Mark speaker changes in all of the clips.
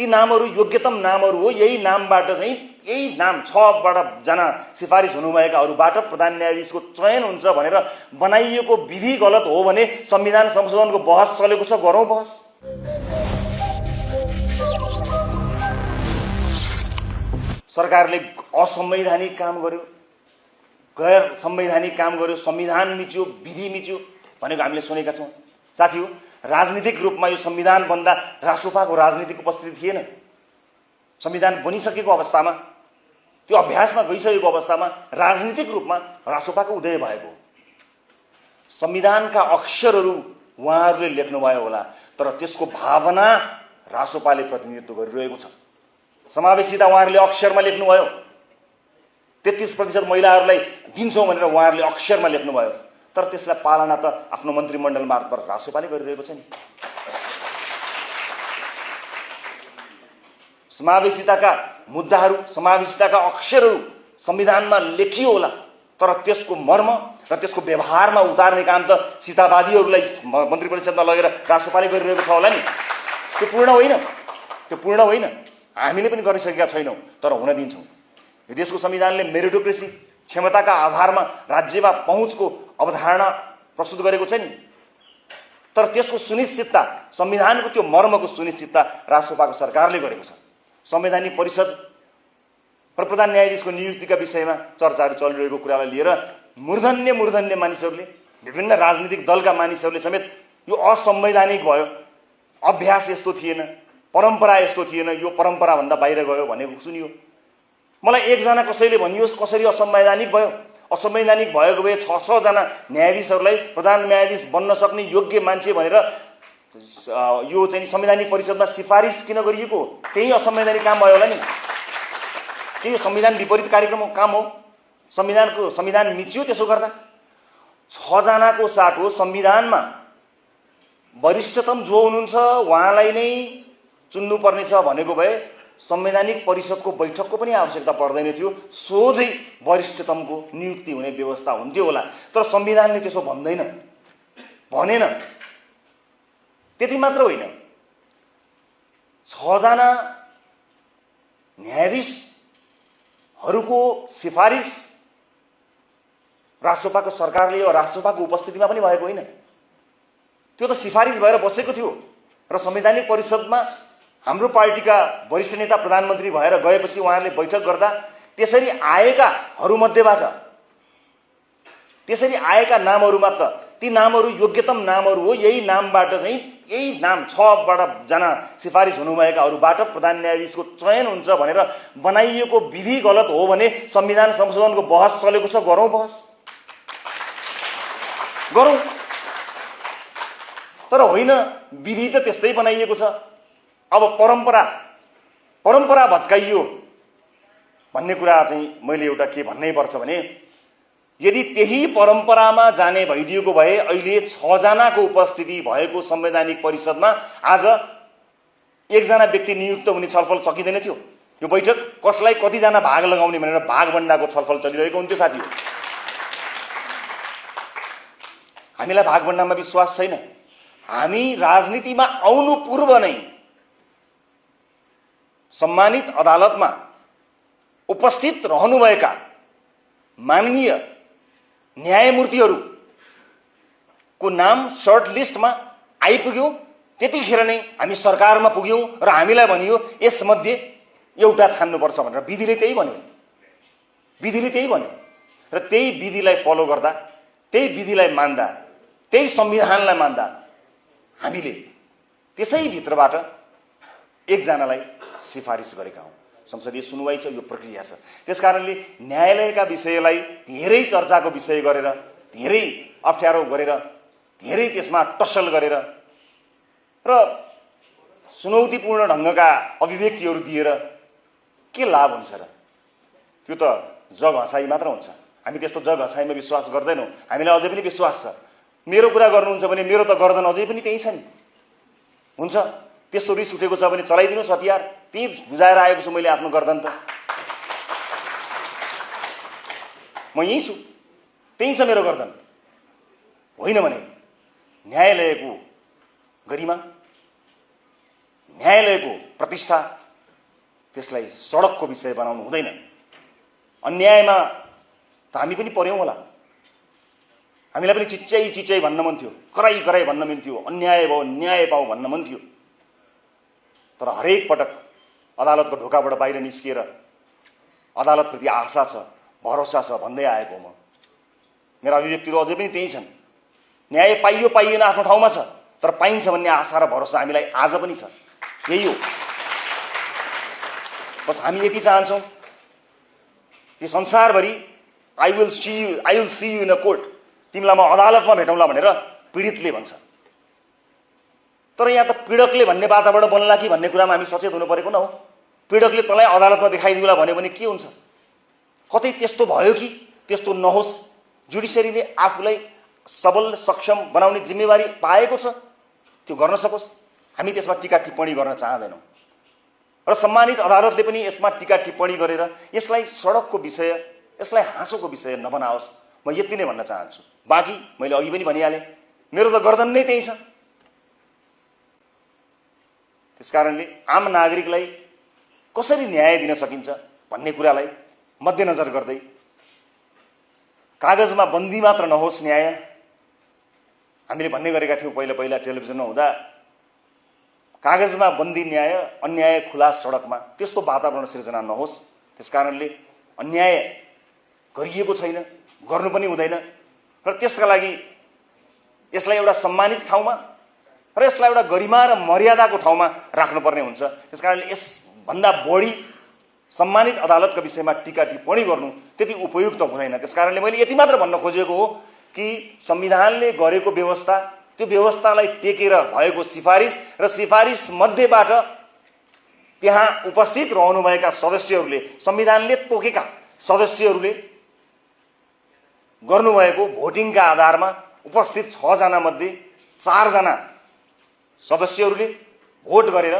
Speaker 1: ती नामहरू योग्यतम नामहरू हो। यही नामबाट चाहिँ यही नाम 6बाट जना सिफारिस हुनुभएकाहरूबाट प्रधान न्यायाधीशको चयन हुन्छ भनेर बनाइएको विधि गलत हो भने संविधान संशोधनको बहस चलेको छ, गरौँ बहस। सरकारले असंवैधानिक काम गर्यो, गैर संवैधानिक काम गर्यो, संविधान मिच्यो, विधि मिच्यो भनेको हामीले सुनेका छौँ। साथीहो, राजनीतिक रूपमा यो संविधान बन्दा रासोपाको राजनीतिक उपस्थिति थिएन। संविधान बनिसकेको अवस्थामा, त्यो अभ्यासमा गइसकेको अवस्थामा राजनीतिक रूपमा रासोपाको उदय भएको। संविधानका अक्षरहरू उहाँहरूले लेख्नुभयो होला, तर त्यसको भावना रासोपाले प्रतिनिधित्व गरिरहेको छ। समावेशिता उहाँहरूले अक्षरमा लेख्नुभयो, 33% महिलाहरूलाई दिन्छौँ भनेर उहाँहरूले अक्षरमा लेख्नुभयो, तर त्यसलाई पालना त आफ्नो मन्त्रीमण्डल मार्फत रासोपाले गरिरहेको छ नि। समावेशिताका मुद्दाहरू, समावेशिताका अक्षरहरू संविधानमा लेखियो होला, तर त्यसको मर्म र त्यसको व्यवहारमा उतार्ने काम त सीतावादीहरूलाई मन्त्री परिषदमा लगेर रासोपाले गरिरहेको छ होला नि। त्यो पूर्ण होइन, त्यो पूर्ण होइन। हामीले पनि गरिसकेका छैनौँ, तर हुन दिन्छौँ। यो देशको संविधानले मेरिटोक्रेसी, क्षमताका आधारमा राज्यमा पहुँचको अवधारणा प्रस्तुत गरेको छ नि, तर त्यसको सुनिश्चितता, संविधानको त्यो मर्मको सुनिश्चितता रासोपाको सरकारले गरेको छ। संवैधानिक परिषद र प्रधान न्यायाधीशको नियुक्तिका विषयमा चर्चाहरू चलिरहेको कुरालाई लिएर मूर्धन्य मानिसहरूले, विभिन्न राजनीतिक दलका मानिसहरूले समेत यो असंवैधानिक भयो, अभ्यास यस्तो थिएन, परम्परा यस्तो थिएन, यो परम्पराभन्दा बाहिर गयो भनेको सुनियो। मलाई एकजना कसैले भनियोस् कसरी असंवैधानिक भयो। असंवैधानिक भएको भए 6 जना न्यायाधीशहरूलाई प्रधान न्यायाधीश बन्न सक्ने योग्य मान्छे भनेर यो चाहिँ संवैधानिक परिषदमा सिफारिस किन गरिएको? त्यही असंवैधानिक काम भयो होला नि। त्यही संविधान विपरीत कार्यक्रम काम हो। संविधान मिच्यो त्यसो गर्दा। 6 जनाको साटो संविधानमा वरिष्ठतम जो हुनुहुन्छ उहाँलाई नै चुन्नुपर्ने छ भनेको भए संवैधानिक परिषदको बैठकको पनि आवश्यकता पर्दैन थियो, सोझै वरिष्ठतमको नियुक्ति हुने व्यवस्था हुन्थ्यो होला। तर संविधानले त्यसो भन्दैन, भनेन। त्यति मात्र होइन, 6 जना न्यायाधीशहरूको सिफारिस रासोपाको सरकारले वा रासोपाको उपस्थितिमा पनि भएको होइन। त्यो त सिफारिस भएर बसेको थियो र संवैधानिक परिषदमा हाम्रो पार्टीका वरिष्ठ नेता प्रधानमन्त्री भएर गएपछि उहाँहरूले बैठक गर्दा त्यसरी आएका नामहरूमा त ती नामहरू योग्यतम नामहरू हो। यही नामबाट चाहिँ यही नाम 6बाट जना सिफारिस हुनुभएकाहरूबाट प्रधान न्यायाधीशको चयन हुन्छ भनेर बनाइएको विधि गलत हो भने संविधान संशोधनको बहस चलेको छ, गरौँ बहस, गरौँ। तर होइन, विधि त त्यस्तै बनाइएको छ। अब परम्परा भत्काइयो भन्ने कुरा चाहिँ मैले एउटा के भन्नै पर्छ भने, यदि त्यही परम्परामा जाने भइदिएको भए अहिले 6 जनाको उपस्थिति भएको संवैधानिक परिषदमा आज 1 जना व्यक्ति नियुक्त हुने छलफल सकिँदैन थियो। यो बैठक कसलाई कतिजना भाग लगाउने भनेर भागभण्डाको छलफल चलिरहेको हुन्थ्यो। साथी हो, हामीलाई भागभण्डामा विश्वास छैन। हामी राजनीतिमा आउनु पूर्व नै सम्मानित अदालतमा उपस्थित रहनुभएका माननीय न्यायमूर्तिहरूको नाम सर्ट लिस्टमा आइपुग्यो। त्यतिखेर नै हामी सरकारमा पुग्यौँ र हामीलाई भनियो यसमध्ये एउटा छान्नुपर्छ भनेर। विधिले त्यही भन्यो र त्यही विधिलाई फलो गर्दा, त्यही विधिलाई मान्दा, त्यही संविधानलाई मान्दा हामीले त्यसै भित्रबाट 1 जनालाई सिफारिस गरेका हौँ। संसदीय सुनवाई छ, यो प्रक्रिया छ। त्यसकारणले न्यायालयका विषयलाई धेरै चर्चाको विषय गरेर, धेरै अप्ठ्यारो गरेर, धेरै त्यसमा टसल गरेर र चुनौतीपूर्ण ढङ्गका अभिव्यक्तिहरू दिएर के लाभ हुन्छ र? त्यो त जग हँसाइ मात्र हुन्छ। हामी त्यस्तो जग हँसाइमा विश्वास गर्दैनौँ। हामीलाई अझै पनि विश्वास छ, मेरो कुरा गर्नुहुन्छ भने मेरो त गर्दन अझै पनि त्यही छ नि। हुन्छ, त्यस्तो रिस उठेको छ भने चलाइदिनुहोस् हतियार। त्यही बुझाएर आएको छु मैले आफ्नो गर्दन त। म यहीँ छु, त्यही छ मेरो गर्दन। होइन भने न्यायालयको गरिमा, न्यायालयको प्रतिष्ठा त्यसलाई सडकको विषय बनाउनु हुँदैन। अन्यायमा त हामी पनि पर्यौँ होला, हामीलाई पनि चिच्चै भन्न मन थियो, कराई भन्न मन थियो, अन्याय भयो न्याय पाऊ भन्न मन थियो। तर हरेक पटक अदालतको ढोकाबाट बाहिर निस्किएर अदालतप्रति आशा छ, भरोसा छ भन्दै आएको म। मेरा अभिव्यक्तिहरू अझै पनि त्यही छन्। न्याय पाइयो पाइएन आफ्नो ठाउँमा छ, तर पाइन्छ भन्ने आशा र भरोसा हामीलाई आज पनि छ। यही हो। बस हामी यति चाहन्छौँ कि संसारभरि I will see you in a court, तिमीलाई म अदालतमा भेटौँला भनेर पीडितले भन्छ। तर यहाँ त पीडकले भन्ने वातावरण बन्ला कि भन्ने कुरामा हामी सचेत हुनु परेको न हो। पीडकले तँलाई अदालतमा देखाइदिउला भन्यो भने के हुन्छ? कतै त्यस्तो भयो कि त्यस्तो नहोस्। जुडिसियरीले आफूलाई सबल सक्षम बनाउने जिम्मेवारी पाएको छ, त्यो गर्न सकोस्। हामी त्यसमा टीका टिप्पणी गर्न चाहदैनौँ र सम्मानित अदालतले पनि यसमा टीका टिप्पणी गरेर यसलाई सडकको विषय, यसलाई हाँसोको विषय नबनाओस्। म यति नै भन्न चाहन्छु। बाँकी मैले अघि पनि भनिहालेँ, मेरो त गर्दन नै त्यही छ। त्यसकारणले आम नागरिकलाई कसरी न्याय दिन सकिन्छ भन्ने कुरालाई मध्यनजर गर्दै कागजमा बन्दी मात्र नहोस् न्याय। हामीले भन्ने गरेका थियौँ पहिला टेलिभिजनमा हुँदा, कागजमा बन्दी न्याय, अन्याय खुला सडकमा, त्यस्तो वातावरण सिर्जना नहोस्। त्यसकारणले अन्याय गरिएको छैन, गर्नु पनि हुँदैन र त्यसका लागि यसलाई एउटा सम्मानित ठाउँमा र यसलाई एउटा गरिमा र मर्यादाको ठाउँमा राख्नुपर्ने हुन्छ। त्यसकारणले यसभन्दा बढी सम्मानित अदालतका विषयमा टीका टिप्पणी गर्नु त्यति उपयुक्त हुँदैन। त्यसकारणले मैले यति मात्र भन्न खोजेको हो कि संविधानले गरेको व्यवस्था, त्यो व्यवस्थालाई टेकेर भएको सिफारिस र सिफारिस मध्येबाट त्यहाँ उपस्थित रहनुभएका सदस्यहरूले, संविधानले तोकेका सदस्यहरूले गर्नुभएको भोटिङका आधारमा उपस्थित 6 जना मध्ये 4 जना सदस्यहरूले भोट गरेर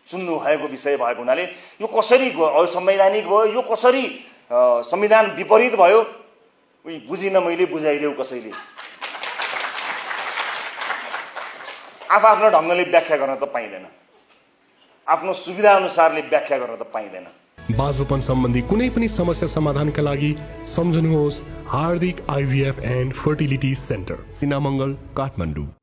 Speaker 1: चुन्नु भएको विषय भएको हुनाले यो कसरी असंवैधानिक भयो, यो कसरी संविधान विपरीत भयो, उही बुझिन मैले, बुझाइदेऊ कसैले। आफ्नो ढङ्गले व्याख्या गर्न त पाइँदैन, आफ्नो सुविधा अनुसारले व्याख्या गर्न त पाइँदैन।
Speaker 2: बाजुपन सम्बन्धी कुनै पनि समस्या समाधानका लागि सम्झनुहोस् हार्दिक IVF and fertility centre, Sinamangal, Kathmandu.